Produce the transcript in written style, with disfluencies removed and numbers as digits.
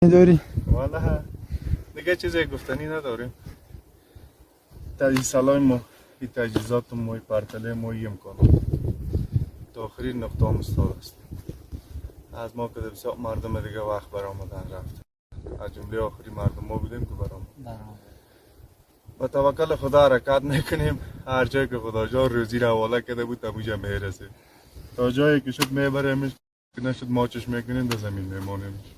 داری؟ والا دیگه چیزی گفتنی نداریم. تا سالای ما، این تجهیزات ما، این پرتله ما، این امکانات، تا آخرین نقطه هم استاد است. از ما که بسیار مردم دیگه وقت برآمدن رفت، از جمله آخری مردم ما بودیم که برآمد. با توکل خدا حرکت میکنیم. هر جایی که خدا جان روزی را حواله کرده بود، تا میرسه. تا جایی که شد میبریمش، که نشد ماچش میکنیم، در زمین میمانیمش.